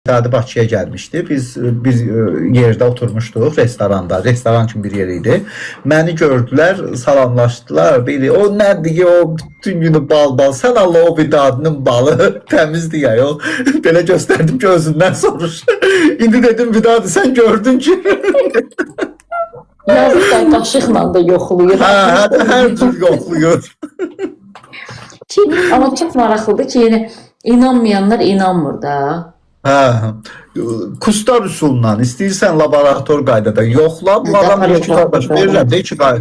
Vidadi Bakıya gəlmişdi. Biz bir yerdə oturmuşduq restoranda. Restoran kimi bir yer idi. Məni gördülər, salamlaşdılar. Biri o nədir ki, o bütün günü bal bal. Sən Allah o Vidadinin balı təmizdir ya yox. Belə göstərdim ki, özündən soruş. İndi dedim Vidadi sən gördün ki. Yazıq da qaşıqla da yoxlayır. Hə, hə, hər cür yoxlayır. Ki, amma çox maraqlıdır ki, yəni inanmayanlar inanmır da. Hə. Kustar üsulundan istəyirsən laborator qaydada yoxla. Bu adam deyir ki, qardaş verirəm də iki qay.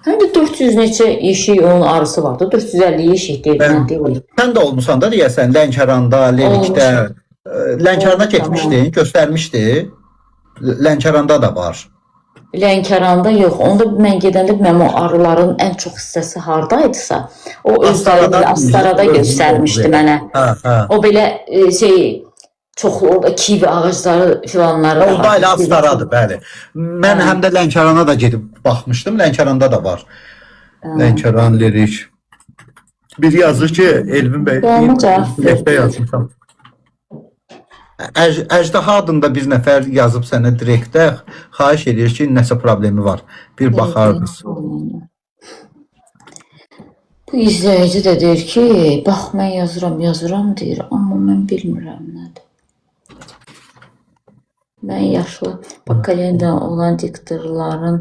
Həm də 400 neçə yeşik onun arısı vardı. 450 yeşik deyir, mən deyil. Sən də olmusan da deyəsən Lənkəranda, Lerikdə. Olmuşam. Lənkərana Olmuşam, getmişdin, göstərmişdi. Lənkəranda da var. Lənkəranda yox. Onda mən gedəndə mənim o arıların ən çox hissəsi hardaydısa, o özləri Astarada belə Astarada özü göstərmişdi oldu. mənə. Hə, hə. O belə şey çoxlu orada kivi ağacları filanları da Orada var. elə Astaradır, bəli. Mən Hə. həm də Lənkərana da gedib baxmışdım. Lənkəranda da var. Hə. Lənkəran, Lerik. Bir yazır ki, Elvin bəy, Sualıma cavab ver. direktə yazmışam. Əjdaha adında bir nəfər yazıb sənə direktə xahiş edir ki, nəsə problemi var. Bir baxardınız. Bu izləyici də deyir ki, bax mən yazıram, yazıram deyir, amma mən bilmirəm nədir. Mən yaşlı pokoleniyadan olan diktorların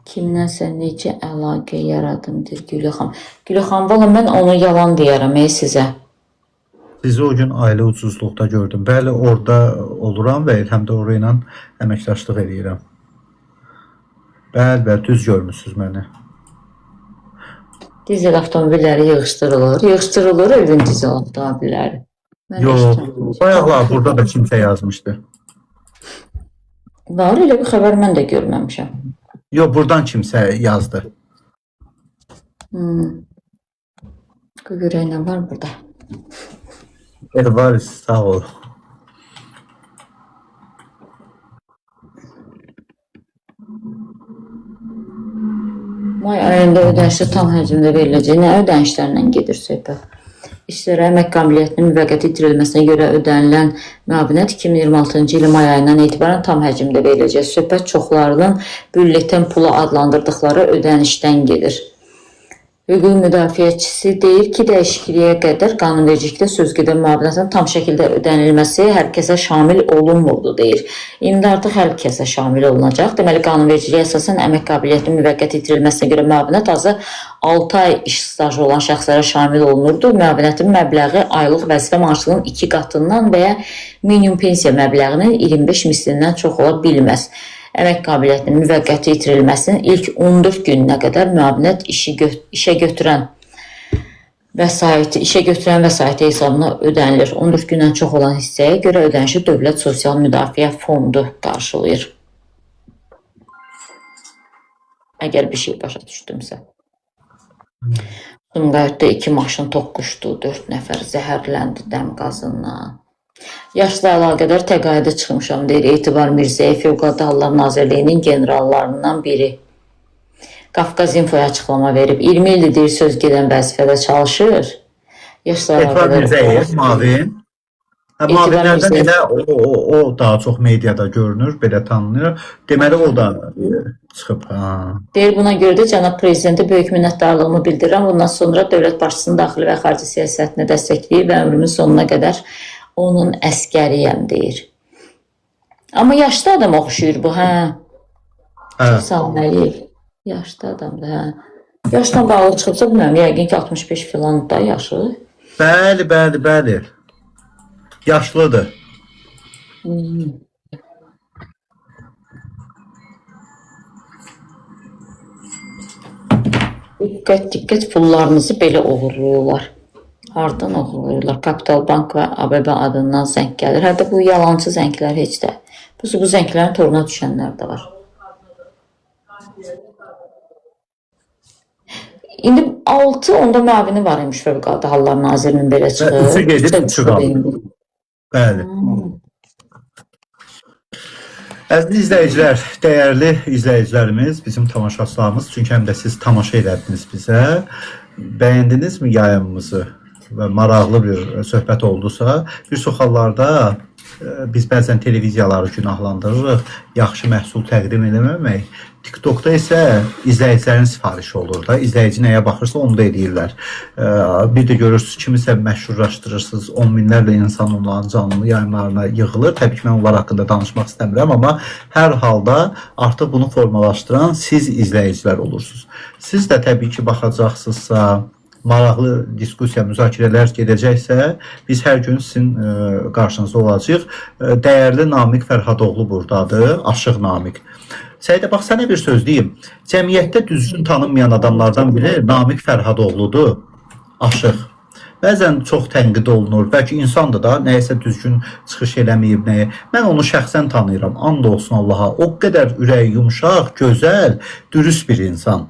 kimdənsə necə əlaqə yaradım deyir Gülə xanım. Gülə xanım, valla mən onu yalan deyərəm ey sizə. Sizi o gün ailə ucuzluqda gördüm. Bəli, orada oluram və həm də orayla əməkdaşlıq eləyirəm. Bəli, bəli, düz görmüsüz məni. Dizel avtomobilləri yığışdırılır. Yığışdırılır evin dizel avtomobilləri. Mən Yox, eşitməmişəm. bayaqlar burada da kimsə yazmışdı. Var elə bir xəbər mən də görməmişəm. Yox, burdan kimsə yazdı. Hmm. Qoy görək nə var burada. Elvaris, sağ ol. May ayında ödənişlər tam həcmdə veriləcək. Nə ödənişlərlə gedir söhbət? İşçilərə əmək qabiliyyətinin müvəqqəti itirilməsinə görə ödənilən müavinət 2026-cı ilin may ayından etibarən tam həcmdə veriləcək. Söhbət çoxlarının bülleten pulu adlandırdıqları ödənişdən gedir. Hüquq müdafiəçisi deyir ki, dəyişikliyə qədər qanunvericilikdə söz gedən müavinətin tam şəkildə ödənilməsi hər kəsə şamil olunmurdu deyir. İndi artıq hər kəsə şamil olunacaq. Deməli, qanunvericiliyə əsasən əmək qabiliyyətinin müvəqqəti itirilməsinə görə müavinət azı 6 ay iş stajı olan şəxslərə şamil olunurdu. Müavinətin məbləği aylıq vəzifə maaşının 2 qatından və ya minimum pensiya məbləğinin 25 mislindən çox ola bilməz. Əmək qabiliyyətinin müvəqqəti itirilməsinin ilk 14 gününə qədər müavinət işə götürən vəsaiti, işə götürən vəsaiti hesabına ödənilir. 14 gündən çox olan hissəyə görə ödənişi Dövlət Sosial Müdafiə Fondu qarşılayır. Əgər bir şey başa düşdümsə. Sumqayıtda 2 maşın toqquşdu, 4 nəfər zəhərləndi dəm qazından. Yaşla əlaqədar təqaüdə çıxmışam deyir Etibar Mirzəyev, Fövqəladə Hallar Nazirliyinin generallarından biri. Qafqaz İnfoya açıqlama verib. 20 ildir deyir söz gedən vəzifədə çalışır. Yaşla Etibar əlaqədar Mirzəyev, Mavin. Hə, Etibar Mavinlərdən Mirzəyev. elə o daha çox mediada görünür, belə tanınır. Deməli o da çıxıb. Ha. Deyir buna görə də cənab prezidentə böyük minnətdarlığımı bildirirəm. Bundan sonra dövlət başçısının daxili və xarici siyasətini dəstəkləyir və ömrümün sonuna qədər onun əskəriyəm deyir. Amma yaşlı adam oxşuyur bu, hə. Hə. Çox sağ ol Əliyev. Yaşlı adamdır, hə. Yaşla bağlı çıxıbsa bilmirəm, yəqin ki 65 filan da yaşı. Bəli, bəli, bəli. Yaşlıdır. Hmm. Diqqət, diqqət, pullarınızı belə oğurlayırlar. Hardan oğurlayırlar? Kapital Bank və ABB adından zəng gəlir. Hətta bu yalançı zənglər heç də. Bu zənglərin toruna düşənlər də var. İndi 6 onda müavini var imiş Fövqəladə Hallar Nazirinin belə çıxır. Üçü gedib, üçü qalıb. indi. Bəli. Əziz izləyicilər, dəyərli izləyicilərimiz, bizim tamaşaçılarımız, çünki həm də siz tamaşa elədiniz bizə. Bəyəndinizmi yayımımızı? və maraqlı bir söhbət oldusa, bir çox hallarda biz bəzən televiziyaları günahlandırırıq, yaxşı məhsul təqdim eləməmək. TikTokda isə izləyicilərin sifarişi olur da. İzləyici nəyə baxırsa onu da eləyirlər. Bir də görürsüz kimisə məşhurlaşdırırsınız, on minlərlə insan onların canlı yayımlarına yığılır. Təbii ki, mən onlar haqqında danışmaq istəmirəm, amma hər halda artıq bunu formalaşdıran siz izləyicilər olursunuz. Siz də təbii ki, baxacaqsınızsa, maraqlı diskussiya, müzakirələr gedəcəksə, biz hər gün sizin qarşınızda olacağıq. Dəyərli Namiq Fərhadoğlu burdadır, Aşıq Namiq. Səidə, bax sənə bir söz deyim. Cəmiyyətdə düzgün tanınmayan adamlardan biri Namiq Fərhadoğludur. Aşıq. Bəzən çox tənqid olunur. Bəlkə insandır da, nəyəsə düzgün çıxış eləməyib, nəyə. Mən onu şəxsən tanıyıram. And olsun Allaha. O qədər ürəyi yumşaq, gözəl, dürüst bir insan.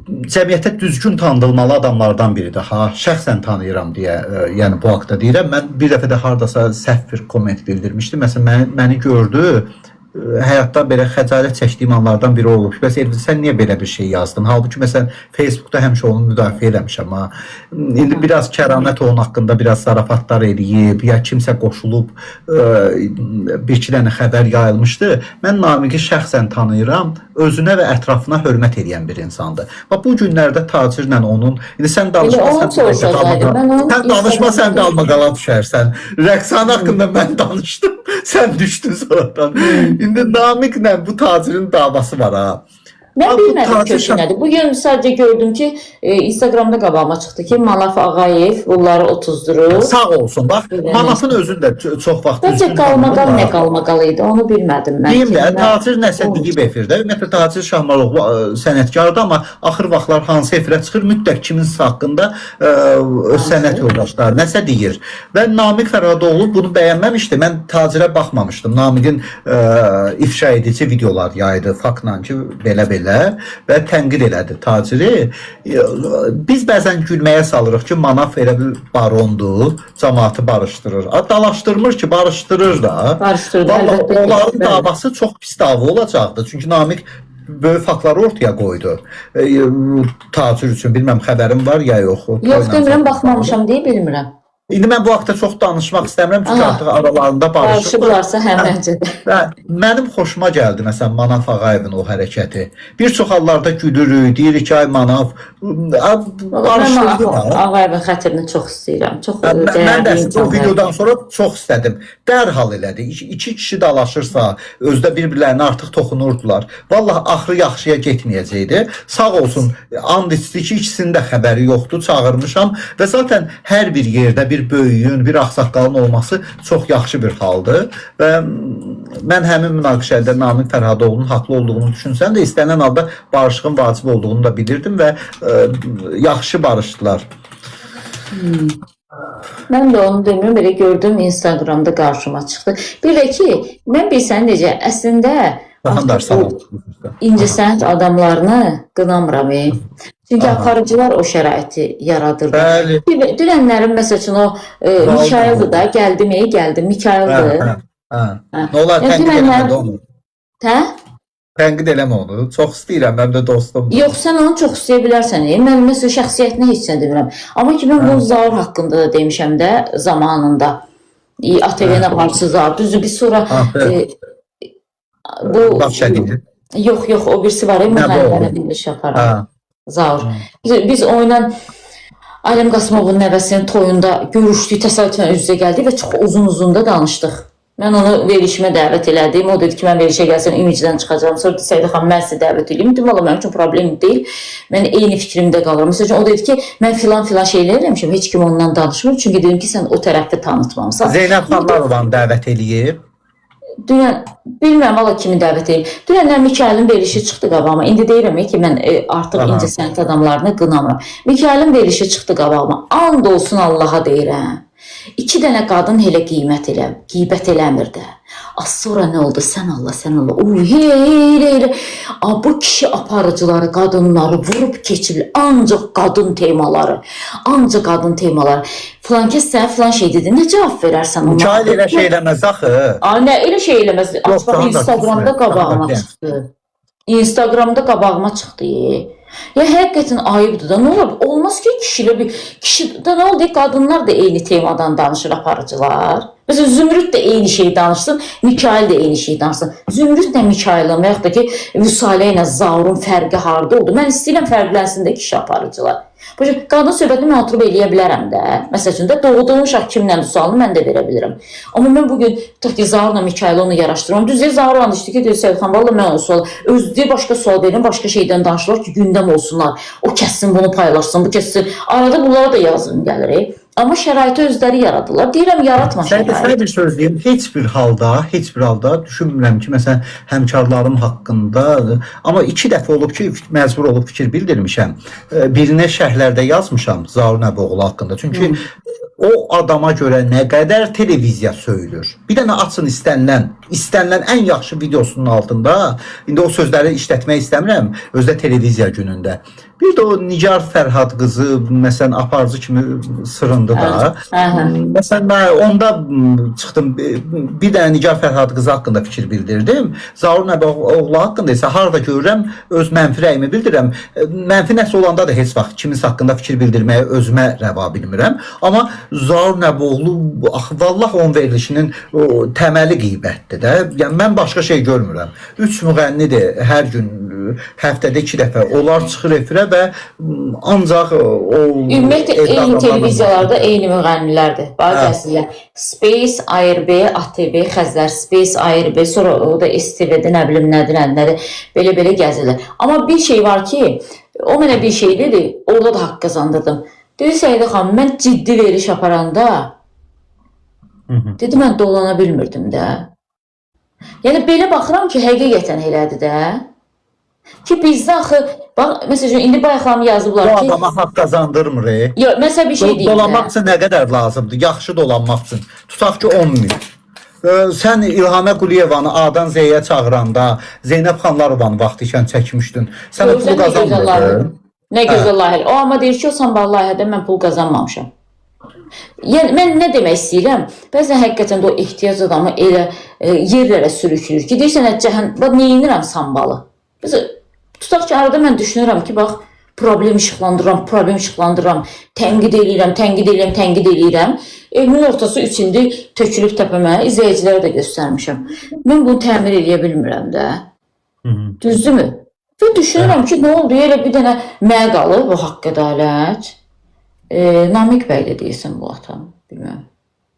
Cəmiyyətdə düzgün tanınmalı adamlardan biridir. Ha, şəxsən tanıyıram deyə, yəni bu haqda deyirəm. Mən bir dəfə də hardasa səhv bir komment bildirmişdim. Məsələn, məni gördü, həyatda belə xəcalət çəkdiyim anlardan biri olub. Bəs Elvin, sən niyə belə bir şey yazdın? Halbuki məsələn Facebookda həmişə onu müdafiə eləmişəm ha. İndi biraz kəramət onun haqqında biraz zarafatlar eləyib, ya kimsə qoşulub bir iki dənə xəbər yayılmışdı. Mən Namiqi şəxsən tanıyıram, özünə və ətrafına hörmət eləyən bir insandır. Bax bu günlərdə tacirlə onun, indi sən danışma, sən danışma, sən də almaqala düşərsən. Rəqsan haqqında mən danışdım, sən düşdün sonradan. İndi Namiqlə bu tacirin davası var ha. Mən bilmədim kökü nədir. Bugün sadəcə gördüm ki, Instagramda qabağıma çıxdı ki, Manaf Ağayev bunları otuzdurur. Sağ olsun. Bax, Manafın özünü də çox vaxt Sadəcə qalmaqal nə qalmaqal idi, onu bilmədim mən. Deyim də, tacir nəsə deyib efirdə. Ümumiyyətlə Tacir Şahmaroğlu sənətkardır, amma axır vaxtlar hansı efirə çıxır, mütləq kiminsə haqqında öz sənət yoldaşları nəsə deyir. Və Namiq Fərhadoğlu bunu bəyənməmişdi. Mən tacirə baxmamışdım. Namiqin ifşa edici videolar yaydı faktla ki, belə-belə və tənqid elədi taciri. Biz bəzən gülməyə salırıq ki, Manaf elə bir barondur, cəmaatı barışdırır. Dalaşdırmır ki, barışdırır da. Barışdırır, əlbəttə. Onların davası çox pis dava olacaqdı. Çünki Namiq böyük faktları ortaya qoydu. Tacir üçün bilməm xəbərim var ya yox. Yox demirəm, baxmamışam deyə bilmirəm. İndi mən bu haqda çox danışmaq istəmirəm, çünki artıq aralarında barışıblar. Barışıblarsa həm məncə də. Və mənim xoşuma gəldi məsələn Manaf Ağayevin o hərəkəti. Bir çox hallarda gülürük, deyirik ki, ay Manaf barışdırdı. Mən Ağayevin xətrini çox istəyirəm. Çox mən də o videodan sonra çox istədim. Dərhal elədi. İki kişi dalaşırsa, özdə bir-birlərinə artıq toxunurdular. Vallahi axırı yaxşıya getməyəcəkdi. Sağ olsun, and içdi ki, ikisinin də xəbəri yoxdur, çağırmışam və zaten hər bir yerdə bir böyüyün, bir ağsaqqalın olması çox yaxşı bir haldır və mən həmin münaqişədə Namiq Fərhadoğlunun haqlı olduğunu düşünsəm də istənilən halda barışığın vacib olduğunu da bilirdim və yaxşı barışdılar. Mən də onu demirəm, belə gördüm Instagramda qarşıma çıxdı. Bir də ki, mən bilsən necə, əslində incəsənət adamlarını qınamıram. Çünki aparıcılar o şəraiti yaradırdı. Bəli. Dünənlərin məsəl üçün o Mikaildir da, gəldi, Mikaildir. Hə. Nə olar, tənqid eləmə onu. Hə? Tənqid eləmə onu. Çox istəyirəm, mənim də dostumdur. Yox, sən onu çox istəyə bilərsən. Mən məsələn şəxsiyyətinə heç nə demirəm. Amma ki, mən bunu Zaur haqqında da demişəm də zamanında. ATV-nin aparıcısı Zaur. Düzdür, biz sonra bu Yox, yox, o birisi var, müğənnilərə bir aparan. Zaur. Biz o ilə Alim Qasımovun nəvəsinin toyunda görüşdük, təsadüfən üz-üzə gəldik və çox uzun-uzun da danışdıq. Mən onu verilişimə dəvət elədim. O dedi ki, mən verilişə gəlsəm imicdən çıxacağam. Sonra dedi, Səidə xanım, mən sizi dəvət eləyim. Dedim, valla mənim üçün problem deyil. Mən eyni fikrimdə qalıram. Məsəl üçün, o dedi ki, mən filan-filan şeylər eləmişəm. Heç kim ondan danışmır. Çünki dedim ki, sən o tərəfi tanıtmamısan. Zeynəb Xanlarovanı dəvət eləyib. Dünən, bilmirəm valla kimi dəvət edib. Dünəndən Mikailin verilişi çıxdı qabağıma. İndi deyirəm ki, mən artıq incəsənət adamlarını qınamıram. Mikailin verilişi çıxdı qabağıma. And olsun Allaha deyirəm. İki dənə qadın elə qeybət eləmir də. Az sonra nə oldu? Sən Allah, sən Allah. Uy, hey, hey, hey. Bu kişi aparıcıları, qadınları vurub keçiblər. Ancaq qadın temaları. Ancaq qadın temaları. Filan kəs sənə filan şey dedi. Nə cavab verərsən ona? Mikail elə şey eləməz axı. Nə, elə şey eləməz. Bax, Instagramda qabağıma çıxdı. Instagramda qabağıma çıxdı. Ya həqiqətən ayıbdır da. Nə olar? Olmaz. Olmaz ki, kişilə bir kişi də nə oldu? Qadınlar da eyni temadan danışır aparıcılar. Məsələn, Zümrüd də eyni şeyi danışsın, Mikail də eyni şeyi danışsın. Zümrüdlə Mikailin və yaxud da ki, Vüsalə ilə Zaurun fərqi harda oldu? Mən istəyirəm fərqlənsin də kişi aparıcılar. Başa, qadın söhbətini mən oturub eləyə bilərəm də. Məsəl üçün də doğduğum uşaq kimlə sualını mən də verə bilirəm. Amma mən bu gün tutaq ki, Zaurla Mikaili onu yaraşdırıram. Düz deyil, Zaur and içdi ki, deyir Səlxan, vallah mən o sual özü deyir, başqa sual verin, başqa şeydən danışırlar ki, gündəm olsunlar. O kəssin bunu paylaşsın, bu kəssin. Arada bunlara da yazım gəlir. Amma şəraiti özləri yaradırlar. Deyirəm yaratma Sən şərait. bir söz deyim, heç bir halda, heç bir halda düşünmürəm ki, məsələn, həmkarlarım haqqında, amma iki dəfə olub ki, məcbur olub fikir bildirmişəm. Birinə şərhlərdə yazmışam Zaur Nəbioğlu haqqında. Çünki o adama görə nə qədər televiziya söyülür. Bir dənə açın istənilən ən yaxşı videosunun altında, indi o sözləri işlətmək istəmirəm, özü də televiziya günündə. Bir də o Nigar Fərhad qızı məsələn aparıcı kimi sırındı da. Hə, hə. Məsələn mən onda çıxdım bir dənə Nigar Fərhad qızı haqqında fikir bildirdim. Zaur Nəbioğlu haqqında isə harda görürəm öz mənfi rəyimi bildirəm. Mənfi nəsə olanda da heç vaxt kiminsə haqqında fikir bildirməyi özümə rəva bilmirəm. Amma Zaur Nəbioğlu axı vallah onun verilişinin o təməli qeybətdir də. Yəni mən başqa şey görmürəm. 3 müğənnidir hər gün həftədə 2 dəfə onlar çıxır efirə və ancaq o Ümumiyyətlə evdə eyni adamlarla televiziyalarda eyni müğənnilərdir. Bax Hə. gəzirlər. Space, ARB, ATV, Xəzər, Space, ARB, sonra o da STV-də nə bilim nədir, nə nədir, belə-belə gəzirlər. Amma bir şey var ki, o mənə bir şey dedi, orada da haqq qazandırdım. Dedi Səidə xanım, mən ciddi veriliş aparanda dedi mən dolana bilmirdim də. Yəni belə baxıram ki, həqiqətən elədir də. Ki bizdə axı bax məsələn indi bayaqlarım yazıblar Bu ki, adama haqq qazandırmır. Yox, məsələn bir şey deyim də. Dolanmaq üçün nə qədər lazımdır? Yaxşı dolanmaq üçün. Tutaq ki 10 min. Sən İlhamə Quliyevanı A-dan Z-yə çağıranda, Zeynəb Xanlarovanı vaxtı ikən çəkmişdin. Sən o pulu Görürsən nə gözəl layihə. qazanmırdın. Nə gözəl layihə. O amma deyir ki, o sambal layihədə mən pul qazanmamışam. Yəni mən nə demək istəyirəm? Bəzən həqiqətən də o ehtiyac adamı elə yerlərə sürükləyir ki, deyirsən nə cəhan, bax neynirəm sambalı. Biz tutaq ki, arada mən düşünürəm ki, bax problem işıqlandırıram, problem işıqlandırıram, tənqid eləyirəm, tənqid eləyirəm, tənqid eləyirəm. Evimin ortası 3 ildir tökülüb təpəmə, izləyicilərə də göstərmişəm. Mən bunu təmir eləyə bilmirəm də. Düzdürmü? Və düşünürəm ki, nə oldu? Elə bir dənə mənə qalıb o haqq ədalət. Namiq bəy də deyirsən bu atam, bilmirəm.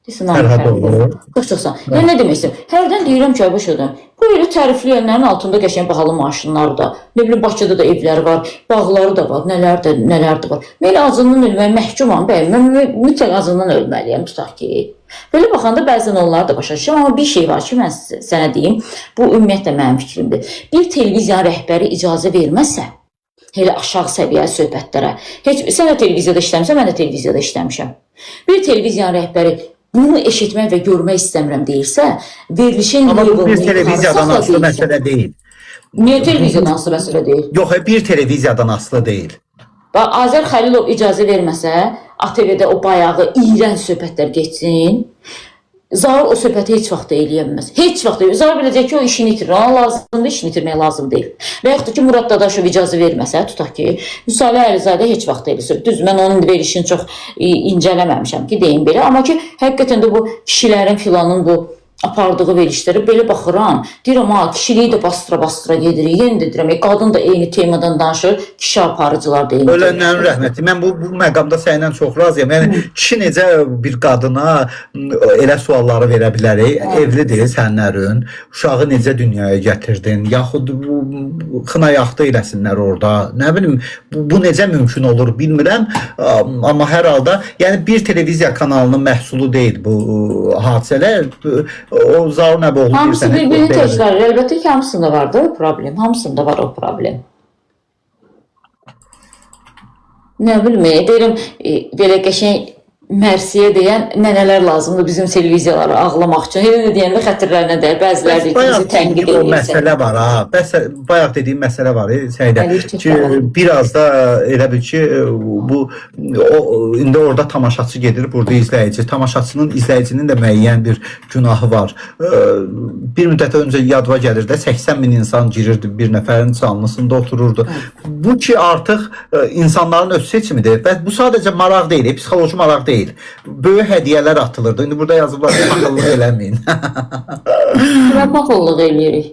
Deyirsən Namiq Fərhadoğlu. bəy. Çox sağ ol. Yəni nə demək istəyirəm? Hərdən deyirəm ki, ay başa düşdüm. Bu elə tərifləyənlərin altında qəşəng bahalı maşınlar da, nə bilim Bakıda da evləri var, bağları da var, nələr də, nələr də var. Mən elə acından ölməyə məhkumam bəy. Mən mütləq acından ölməliyəm, tutaq ki. Belə baxanda bəzən onları da başa düşürəm, amma bir şey var ki, mən sənə deyim, bu ümumiyyətlə mənim fikrimdir. Bir televiziyanın rəhbəri icazə verməsə, elə aşağı səviyyəli söhbətlərə. Heç sən də televiziyada işləmisən, mən də televiziyada işləmişəm. Bir televiziyanın rəhbəri bunu eşitmək və görmək istəmirəm deyirsə, verilişin Amma bu bir levelini televiziyadan yuxarı asılı saxla məsələ deyil. Niyə televiziyadan asılı məsələ deyil? Yox, bir televiziyadan asılı deyil. Bax Azər Xəlilov icazə verməsə, ATV-də o bayağı iyrənc söhbətlər getsin. Zaur o söhbəti heç vaxt da eləyə bilməz. Heç vaxt da. Zaur biləcək ki, o işini itirir. Ona lazımdır, işini itirmək lazım deyil. Və yaxud da ki, Murad Dadaşov icazə verməsə, tutaq ki, Müsalə Əlizadə heç vaxt eləsin. Düz, mən onun verilişini çox incələməmişəm ki, deyim belə. Amma ki, həqiqətən də bu kişilərin filanın bu apardığı verilişlərə belə baxıram. Deyirəm, ha, kişiliyi də bastıra-bastıra gedirik. Yenə də deyirəm, qadın da eyni temadan danışır, kişi aparıcılar da eyni. Ölənlərin rəhməti. Mən bu məqamda səninlə çox razıyam. Yəni kişi necə bir qadına elə sualları verə bilər? Evlidir sənlərin. Uşağı necə dünyaya gətirdin? Yaxud bu xına yaxdı eləsinlər orada. Nə bilim bu necə mümkün olur bilmirəm. Amma hər halda yəni bir televiziya kanalının məhsulu deyil bu hadisələr. O Zaur Nəbioğlu Hamısı deyirsən, bir-birini təkrar edir. Əlbəttə ki, hamısında vardır o problem. Hamısında var o problem. Nə bilim, deyirəm, belə qəşəng mərsiyə deyən nənələr lazımdır bizim televiziyalara ağlamaq üçün. Elə də deyəndə xətirlərinə dəyər. Bəziləri deyir ki, Bayaq bizi tənqid dediyim o eləyirsən. məsələ var ha. Bəs bayaq dediyim məsələ var Səidə Əli çox ki, biraz da elə bil ki, bu o indi orada tamaşaçı gedir, burada izləyici. Tamaşaçının, izləyicinin də müəyyən bir günahı var. Bir müddət öncə yadıma gəlir də 80 min insan girirdi, bir nəfərin canlısında otururdu. Bu ki artıq insanların öz seçimidir və bu sadəcə maraq deyil, psixoloji maraq deyil. Böyük hədiyyələr atılırdı. İndi burada yazıblar, paxıllıq eləməyin. Kimə paxıllıq eləyirik?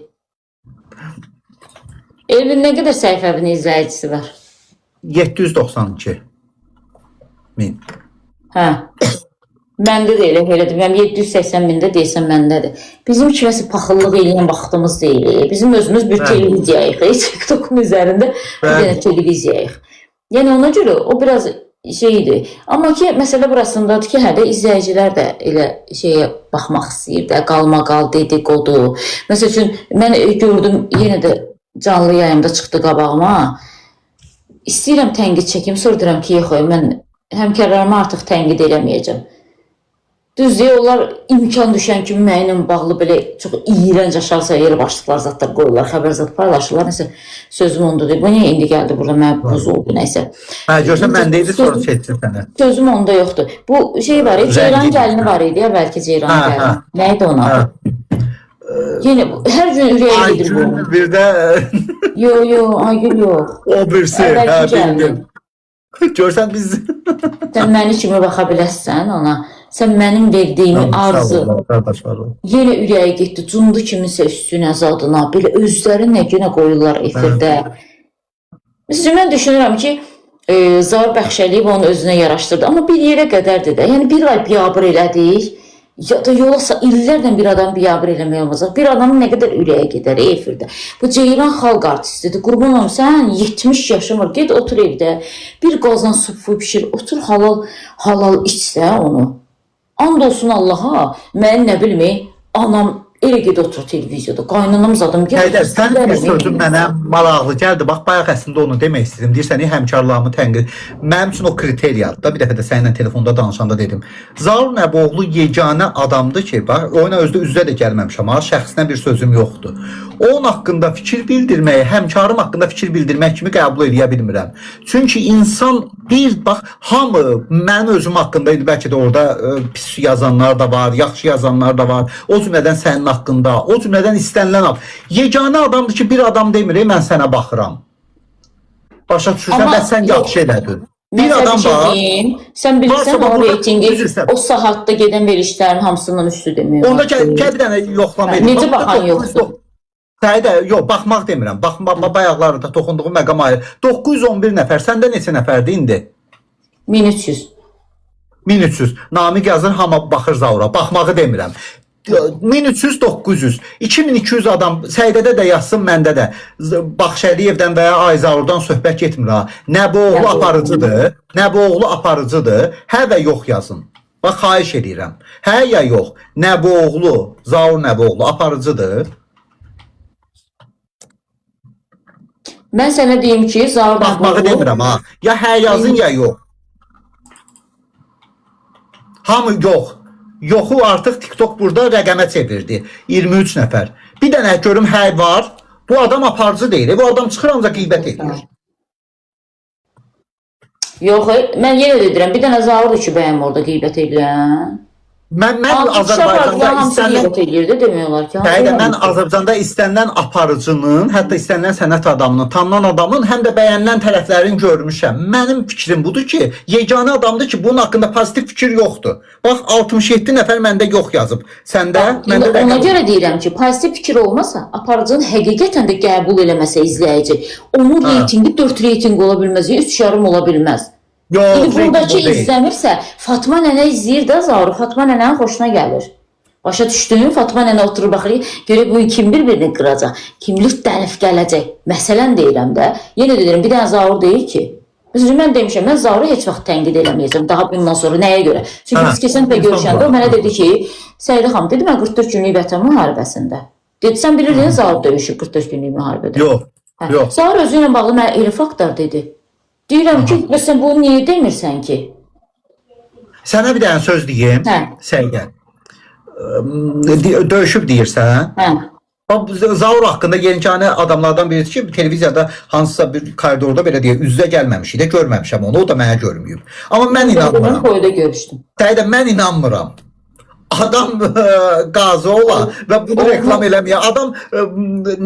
Elvin nə qədər səhifənin izləyicisi var? 792 min. Hə. Məndə də elə elədir. Mənim 780 mində deyəsən məndədir. Bizim kiməsə paxıllıq eləyən vaxtımız deyil. Bizim özümüz bir Bəli. televiziyayıq. TikTokun üzərində bir Bəli. dənə televiziyayıq. Yəni ona görə o biraz şeydir. Amma ki məsələ burasındadır ki, hə də izləyicilər də elə şeyə baxmaq istəyir də, qalmaqal, dedikodu. Məsəl üçün mən gördüm yenə də canlı yayımda çıxdı qabağıma. İstəyirəm tənqid çəkim, sonra deyirəm ki, yox, mən həmkarlarıma artıq tənqid eləməyəcəm. Düzdür, onlar imkan düşən kimi mənimlə bağlı belə çox iyrənc aşağı səviyyəli başlıqlar zadlar qoyurlar, xəbər zad paylaşırlar. Nəsə sözüm onda deyil. Bu niyə indi gəldi burada mənə buz oldu nəsə. Hə, görsən məndə idi, sonra seçdim sənə. Sözüm onda yoxdur. Bu şey var, Ceyran gəlini var idi, əvvəlki Ceyran Hə, gəlini. hə. Nə idi onun adı? Hə. Yenə hər gün ürəyə gedir bu. Aygül bir də Yo, yo, Aygül yox. o birisi. Hə, Əvvəlki gəlini. bildim. Görsən biz Sən məni kimi baxa biləsən ona. Sən mənim verdiyimi arzu Qardaş var ol. yenə ürəyə getdi. Cundu kiminsə üstünə zadına, belə özləri nə günə qoyurlar efirdə. Məsələn, mən düşünürəm ki, Zaur Bəxşəliyev onu özünə yaraşdırdı. Amma bir yerə qədərdir də. Yəni bir ay biabır elədik. Ya da yola illərlə bir adam biabır eləmək olmaz. Bir adamın nə qədər ürəyə gedər efirdə. Bu Ceyran xalq artistidir. Qurban olum sən 70 yaşın var. Get otur evdə. Bir qazan su pişir. Otur halal halal içsə onu. And olsun Allaha, mən nə bilim, anam elə get otur televiziyada. Qaynanam zadım get. Həydər, sən bir sözün mənə maraqlı gəldi. Bax, bayaq əslində onu demək istədim. Deyirsən, həmkarlarımı tənqid. Mənim üçün o kriteriyadır da. Bir dəfə də səninlə telefonda danışanda dedim. Zaur Nəbioğlu yeganə adamdır ki, bax, oyuna özdə üzə də gəlməmişəm, ha, şəxsinə bir sözüm yoxdur. Onun haqqında fikir bildirməyi, həmkarım haqqında fikir bildirmək kimi qəbul eləyə bilmirəm. Çünki insan bir bax, hamı mənim özüm haqqında indi bəlkə də orada pis yazanlar da var, yaxşı yazanlar da var. O cümlədən sənin haqqında, o cümlədən istənilən adam. Yeganə adamdır ki, bir adam demir, mən sənə baxıram. Başa düşürsən, bəs sən yaxşı elədin. Bir adam şey var. Deyim, sən bilirsən o reytingi, o saatda gedən verilişlərin hamısından üstü demək olar. Onda gəl bir dənə yoxlama edin. Necə baxan yoxdur? Səidə, yox, baxmaq demirəm. Baxma, bayaqları da toxunduğum məqam ayrı. 911 nəfər, səndə neçə nəfərdir indi? 1300. 1300. Namiq yazır, hamı baxır Zaura. Baxmağı demirəm. 1300, 900. 2200 adam Səidədə də yazsın, məndə də. Baxşəliyevdən və ya Ayzaurdan söhbət getmir ha. Nəbioğlu aparıcıdır. Nəbioğlu aparıcıdır. Hə və yox yazın. Bax, xahiş edirəm. Hə ya yox. Nəbioğlu, Zaur Nəbioğlu aparıcıdır. Mən sənə deyim ki, Zaur Baxmağı demirəm ha. Ya hə yazın, ya yox. Hamı yox. Yoxu artıq TikTok burada rəqəmə çevirdi. 23 nəfər. Bir dənə görüm hə var. Bu adam aparıcı deyil. Bu adam çıxır ancaq qeybət edir. Yox, mən yenə də deyirəm, bir dənə Zaurdur ki, bəyəm orada qeybət edirəm. Mən Azərbaycanda istənilən qeybət eləyirdi demək olar ki. Həqiqətən mən Azərbaycanda istənilən aparıcının, hətta istənilən sənət adamının, tanınan adamın, həm də bəyənilən tərəflərini görmüşəm. Mənim fikrim budur ki, yeganə adamdır ki, bunun haqqında pozitiv fikir yoxdur. Bax, 67 nəfər məndə yox yazıb. Səndə, məndə də. Ona görə deyirəm ki, pozitiv fikir olmasa, aparıcının həqiqətən də qəbul eləməsə izləyici, onun reytingi 4 reytinq ola bilməz, 3,5 ola bilməz. Yox, İndi buradakı izləmirsə, Fatma nənə izləyir də Zauru, Fatma nənənin xoşuna gəlir. Başa düşdün? Fatma nənə oturur baxır, görək bu kim bir-birini qıracaq, kimlik dəlif gələcək. Məsələn deyirəm də, yenə də deyirəm, bir dənə Zaur deyil ki. Məsələn, mən demişəm, mən Zauru heç vaxt tənqid eləməyəcəm daha bundan sonra nəyə görə? Çünki biz keçən dəfə görüşəndə o mənə dedi ki, Səidə xanım, dedi, mən 44 günlük vətən müharibəsində. Dedi, sən bilirdin Zaur döyüşüb 44 günlük müharibədə. Yox, yox. Zaur özü ilə bağlı mənə elə faktlar dedi. Deyirəm ki, məsələn, bunu niyə demirsən ki? Sənə bir dənə söz deyim. Hə. Səidə. Döyüşüb deyirsən. Hə. Bax, Zaur haqqında yeganə adamlardan birisi ki, televiziyada hansısa bir koridorda belə deyə üz-üzə gəlməmişik də, görməmişəm onu, o da mənə görməyib. Amma mən Mən inanmıram. toyda görüşdüm. Səidə mən inanmıram. Adam qazı ola və bunu reklam eləməyə. Adam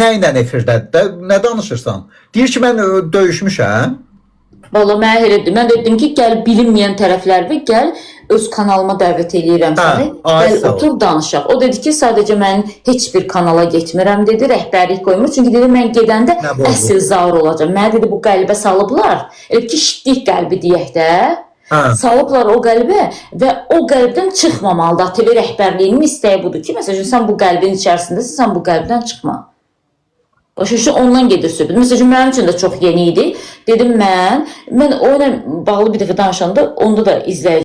nə ilə efirdədir də? Nə danışırsan? Deyir ki, mən döyüşmüşəm. Valla mənə elə dedi. Mən də dedim ki, gəl bilinməyən tərəflər və gəl öz kanalıma dəvət eləyirəm Hə, səni. ay Gəl sağ ol. otur danışaq. O dedi ki, sadəcə mən heç bir kanala getmirəm dedi, rəhbərlik qoymur. Çünki dedi mən gedəndə Nə oldu? əsl Zaur olacam. Mənə dedi bu qəlbə salıblar. Elə ki, şitlik qəlbi deyək də. Hə. Salıblar o qəlbə və o qəlbdən çıxmamalıdır. ATV rəhbərliyinin istəyi budur ki, məsəl üçün sən bu qəlbin içərisindəsən, sən bu qəlbdən çıxma. Başa düşdün, ondan gedir söhbət. Məsəl üçün mənim üçün də çox yeni idi. Dedim mən o ilə bağlı bir dəfə danışanda onda da izləyici